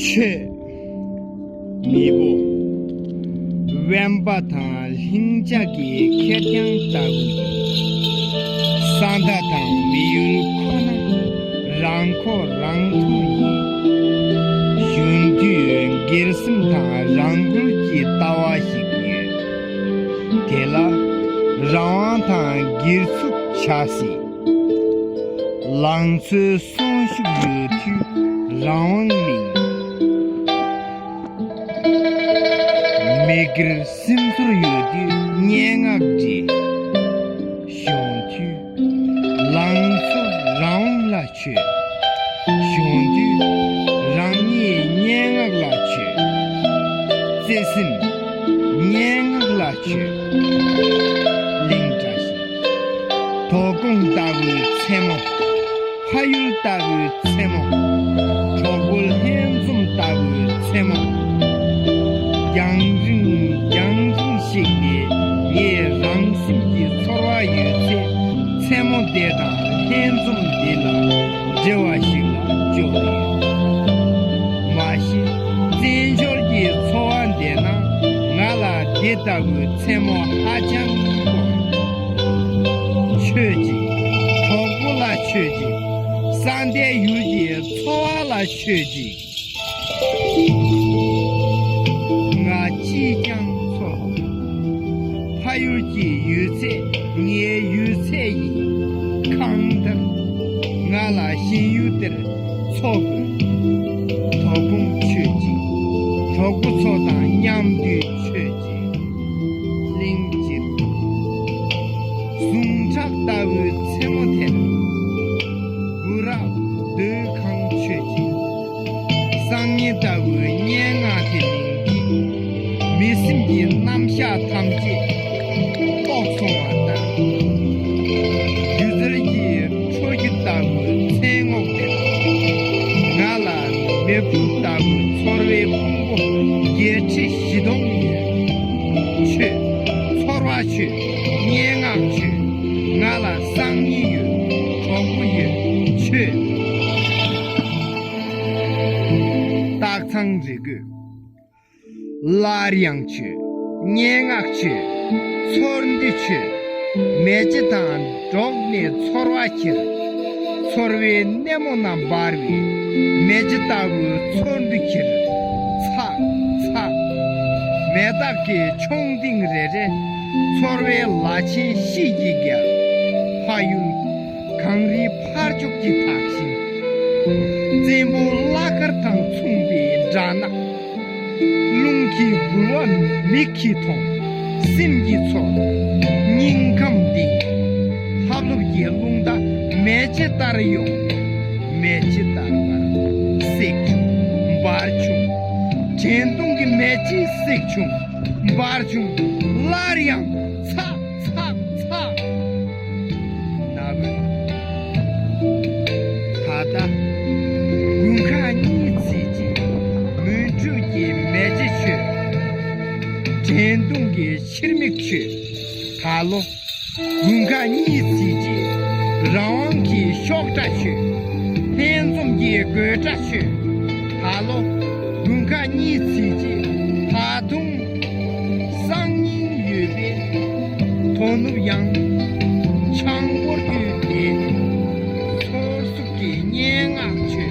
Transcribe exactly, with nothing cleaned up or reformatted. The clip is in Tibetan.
ཆོས། མི་བོ། དབེན་པ་དང་ལྷིང་འཇགས་ཀྱི་ཁེར་རྐྱང་ལྟ་བུ་ཡིན། ས་མཐའ་དང་མི་ཡུལ་ཁོ་ན་རང་མགོ་རང་ཐོན་ཡིན། གཞོན་དུས་སྒེར་སེམས་དང་རང་འགུལ་གྱི་ལྟ་བ་ཞིག་ཡོད། དེ་ལ་རང་དབང་དང་སྒེར་ཚུགས་བྱ་སྲིད། ལང་ཚོའི་སོང་ཤུགས་ཡོད་དུས་རང་དབང་གླེང་། མི་སྒེར་སེམས་ཚོར་ཡོད་དུས་སྙན་ངག་འབྲི། གཞོན་དུས་ལང་ཚོ་རང་དབང་ལ་མཆོད། གཞོན་དུས་རང་ཉིད་སྙན་ངག་ལ་མཆོད། བརྩེ་སེམས་སྙན་ངག་ལ་མཆོད། གླིང་བཀྲ་ཤིས། དོ་དགོང་ལྟ་བུའི་མཚན་མོ། ཕ་ཡུལ་ལྟ་བུའི་མཚན་མོ། གྲོགས་པོ་ལྷན་འཛོམས་ལྟ་བུའི་མཚན་མོ། རྒྱང་རིང་རྒྱང་རིང་ཞིག་ནས་ངས་རང་སེམས་ཀྱི་ཚོར་བ་ཡོད་ཚད་མཚན་མོ་འདི་དང་ལྷན་འཛོམས་འདི་ལ་འབྲེལ་བ་ཞིག་ལ་འཇོག་ཡོད། མ་གཞི་བཙན་བྱོལ་གྱི་འཚོ་བ་འདི་ན་ང་ལ་འདི་ལྟ་བུའི་མཚན་མོ་ཧ་ཅང་དཀོན། མཆོད་ཅིག་གྲོགས་པོ་ལ་མཆོད་ཅིག་ས་མཐའི་ཡུལ་གྱི་འཚོ་བ་ལ་མཆོད་ཅིག་ང་ཅིས་ཀྱང་འཚོ་དགོས། ཕ་ཡུལ་གྱི་ཡོད་ཚད་ངའི་ཡོད་ཚད་ཡིན། གང་ལྟར་ང་ལ་གཞན་ཡུལ་འདིར་འཚོ་དགོས། དོ་དགོང་མཆོད་ཅིག་གྲོགས་པོ་ཚོ་དང་མཉམ་དུ་མཆོད་ཅིག་གླིང་སྤྱིར། ཟུངས་ཁྲག་ལྟ་བུའི་མཚན་མོ་དེར། དགུ་རགས་སྡོད་ཁང་མཆོད་ཅིག་སང་ཉིན་ལྟ་བུའི་སྙན་ངག་དེ་གླེང་གིས། མི་སེམས་ཀྱི་རྣམ་གཞག་ཐམས་ཅད་རྟོགས་སོང་བ་ལྟར། སྒྱུ་རྩལ་གྱི་ཁྲོ་ཆུ་ལྟ་བུའི་མཚན་ངོགས་དེར། ང་ལ་མེ་ཕུང་ལྟ་བུའི་ཚོར་བའི་ཕུང་པོ་བརྒྱད་ཁྲི་བཞི་སྟོང་ཡོད། མཆོད། ཚོར་བ་མཆོད། སྙན་ངག་མཆོད། ང་ལ་སང་ཉིན་ཡོད། གྲོགས་པོ་ཡོད། མཆོད། སྟག་ཚང་རི་རྒོད། སླར་ཡང་མཆོད། སྙན་ངག་མཆོད། ཚོར་འདུ་མཆོད། མེ་ལྕེ་དང་འགྲོགས་ནས་ཚོར་བ་ཁྱེར། ཚོར་བའི་སྣེ་མོ་ན་འབར་བའི་མེ་ལྕེ་ལྟ་བུའི་ཚོར་འདུ་ཁྱེར། ཚགས་ཚགས། མེ་སྟག་གི་མཆོང་ལྡིང་རེ་རེ། ཚོར་བའི་ལ་ཆེན་གཤིས་ཀྱིས་བརྒལ། ཕ་ཡུལ་གངས་རིའི་ཕར་ཕྱོགས་ཀྱི་དག་ཞིང་། བཙན་པོ་བླ་མཁར་དང་མཚུངས་པའི་སྦྲ་ནག་རླུང་གིས་འགུལ་བ་མིག་གིས་མཐོང་། སེམས་ཀྱིས་ཚོར། སྙིང་ཁམས་ལྡིང་། ལྷབ་ལྷུབ་ཀྱི་རླུང་རྟ་མེ་ལྕེ་ལྟར་ཡོང་། མེ་ལྕེ་ལྟར་འབར། བསྲེགས་བྱུང་། འབར་བྱུང་། དྲན་གདུང་གི་མེ་ལྕེ་བསྲེགས་བྱུང་། འབར་བྱུང་། སླར་ཡང་ཚགས་ཚགས་ཚགས། ན་བུན། ད་ལྟ་དགུན་ཁ་གཉིས་ཚེས་གཅིག་མུན་ཁྲོད་ཀྱི་མེ་ལྕེ་མཆོད། དྲན་གདུང་གི་ཕྱིར་མིག་མཆོད། ད་ལོ་དགུན་ཁ་གཉིས་ཚེས་གཅིག་རང་དབང་གི་གཤོག་སྒྲ་མཆོད། ལྷན་འཛོམས་ཀྱི་དགོད་སྒྲ་མཆོད། ད་ལོ་དགུན་ཁ་གཉིས་ཚེས་གཅིག་ད་དུང་སང་ཉིན་ཡོད་པའི་དོ་ནུབ་ཡང་། ཆང་ཕོར་བརྒྱུད་དེ་ཚོར་ཟུག་གི་སྙན་ངག་མཆོད།